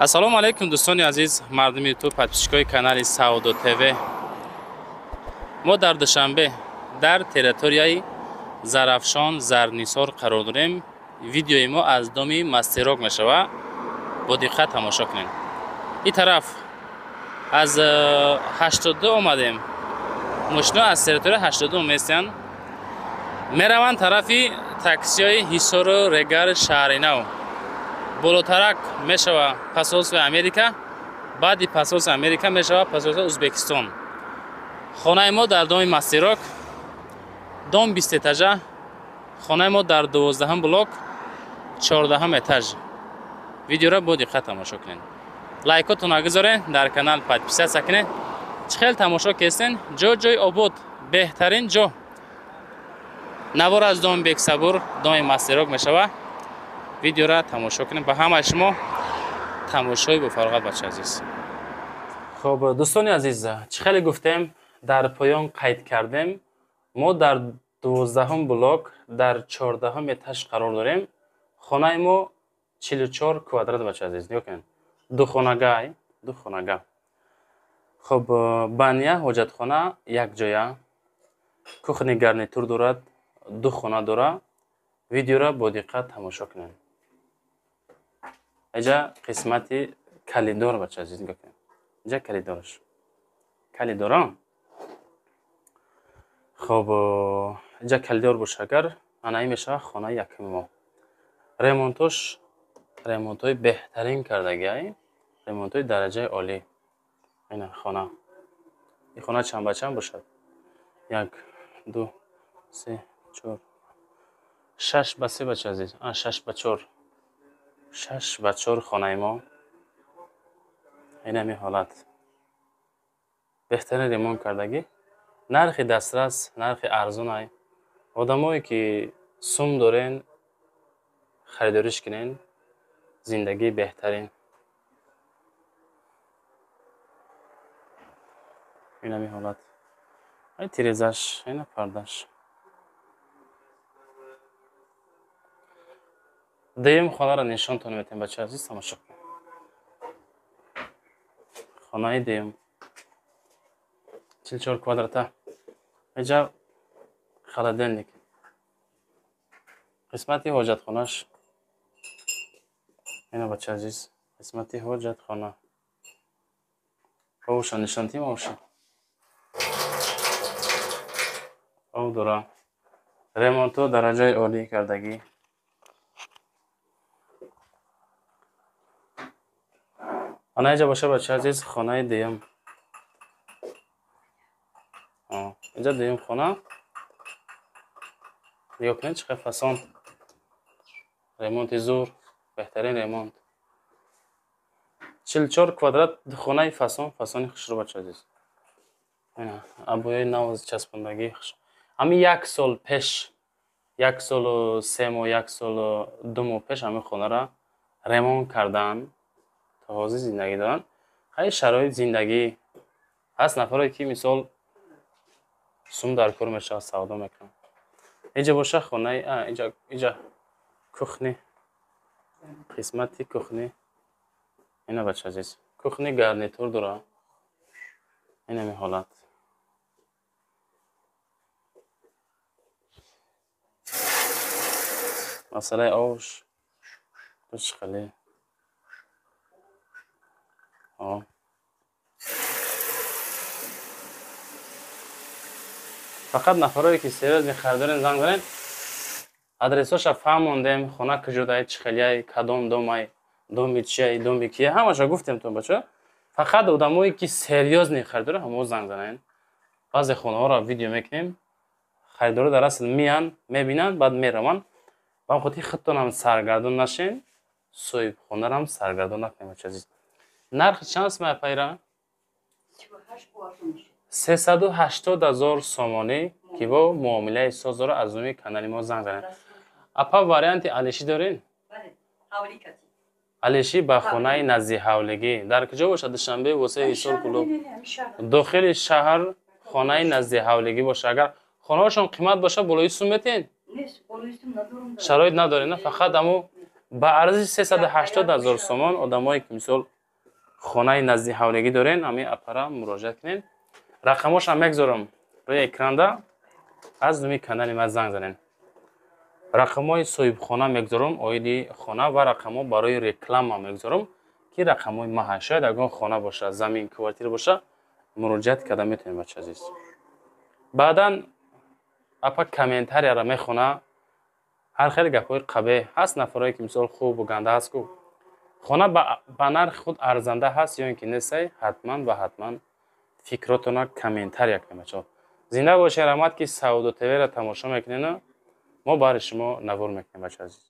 Ассалому алайкум, дӯстони азиз, мардуми ютуб, подписчикои канали Савдо ТВ. Мо дар Душанбе, дар территорияи Зарафшон Зарнисор қарор дорем. Видеои мо аз доми Мастерок мешавад. Бо диққат тамошо кунед. Ин тараф аз 82 омадем. Мошино аз территорияи 82 местиянд. Мераванд тарафи таксиҳои Ҳисору Регар Шаҳринав. Болотарак мешава посольствои Америка, баъди посольствои Америка мешава посольствои Узбекистон. Хонаи мо дар доми Мастерок, дом 20 этажа, хонаи мо дар 12 блок, 14 этаж. Видеоро бо диққат тамошо кунед. Лайкотонро гузоред, дар канал подписаться кунед. Чӣ хел тамошо кестен? Ҷо ҷои обод, беҳтарин ҷо. Навор аз доми Бексабур, доми Мастерок мешава. Видеоро тамошо кунем. Ба ҳамаи шумо тамошои бофароғат, бача азиз. Хоб, дӯстони азиз, чӣ хеле гуфтем, дар поён қайд кардем, мо дар 12 блок, дар 14 этаж қарор дорем. Хонаи мо 44 квадрат, бача азиз. Нигоҳ кунед. Ду хонага, ду хонага. Хоб, баня, ҳоҷатхона якҷоя, кухни гарнитур дорад, ду хона дора. Видеоро бо диққат тамошо кунед. Инҷа қисмати калидор, бача азиз, нигоҳ кунед. Инҷа калидораш. Калидора. Хоб, инҷа калидор боша агар, ана ин мешавад хонаи якуми мо. Ремонтош ремонтҳои беҳтарин кардагиай, ремонтҳои дараҷаи олӣ. Ина хона. Ин хона чанд ба чанд бошад? 1, 2, 3, 4, 6 ба 3, бача азиз. 6 ба 4. 6 ба 4 хонаи мо. Ин ҳамин ҳолат. Беҳтарин ремонт кардагӣ. Нархи дастрас, нархи арзонай. Одамое ки сум дорен, харидориш кунен, зиндагии беҳтарин. Ин ҳамин ҳолат. Ай тирезаш, ина пардаш. Дуюм хонаро нишонтон метем, бача азиз, тамошо кунед. Хонаи дуюм 44 квадрата. Инҷа холодильник. Қисмати ҳоҷатхонаш. Ина, бача азиз, қисмати ҳоҷатхона. Овша нишон тим, овша. Ов дора. Ремонту дараҷаи олӣ кардагӣ. Ана инҷа боша, бача азиз, хонаи дуюм. Инҷа дуюм хона. Нигоҳ кунед, чӣ қадр фасон. Ремонти зур, беҳтарин ремонт. 44 квадрат, хонаи фасон, фасони хушрӯ, бача азиз. Ина обои нав часпондагӣ. Ҳамин як сол пеш, як солу 3 моҳ, як солу 2 моҳ пеш ҳамин хонаро ремонт кардан. То ҳозир зиндагӣ доранд. Хеле шароит зиндагӣ ҳаст. Нафаре ки мисол сум дар кор мешавад, савдо мекунанд. Инҷа боша хонаи, инҷа кухни, қисмати кухни. Ина, бача азиз, кухни гарнитур дора. Ин ҳамин ҳолат. Масъалаи ош чӣ хеле. Фақат нафарое ки серьёзный харидорен, занг занед. Адресоша фаҳмондем, хона куҷодай, чӣ хелияй, кадом домай, доми чияй, доми кия, ҳамаша гуфтем то бача. Фақат одамое ки серьёзный харидоре, ҳамо занг занед. Баъзе хонаҳоро видео мекунем, харидоро дар асл меянд, мебинанд, баъд мераванд. Ба хотири худтонам саргардон нашен, соҳибхонарам саргардон накунем, бача азиз. Нархи чанд аст, майапайра? 380 000 сомонӣ, ки бо муомилаи соз дора, аз номи канали мо занг занед. Апа, варианти алишӣ дорен? Алишӣ ба хонаи назди ҳавлигӣ. Дар куҷо бошад? Душанбе, Восеи Ҳисор, Кӯлоб. Дохили шаҳр хонаи назди ҳавлигӣ бошад. Агар хонаҳошон қимат бошад, болои сум метиҳед? Шароит надоред, на? Фақат ҳамо Ба арзиши 380 000 сомон. Одамое, ки, мисол, хонаи назди ҳавлигӣ дорен, ҳамин апара муроҷиат кунед. Рақамошам мегзорам рӯи экранда, аз номи канали ман занг занед. Рақамҳои соҳибхона мегзорам оиди хона ва рақамҳо барои реклама мегзорам, ки рақамҳои маҳа. Шояд ягон хона боша, замин, квартира боша, муроҷиат карда метавонед, бача азиз. Баъдан апа комментарияро мехона. Ҳар хел гапҳои қабеҳ ҳаст, нафарое ки, мисол, хубу ганда ҳаст ку. Хона ба нархи худ арзанда ҳаст ё ин ки нестай, ҳатман ва ҳатман фикротона комментария кунед, бачаҳо. Зинда бошед, раҳмат, ки Савдо ТВро тамошо мекунену мо баҳри шумо навор мекунем, бача азиз.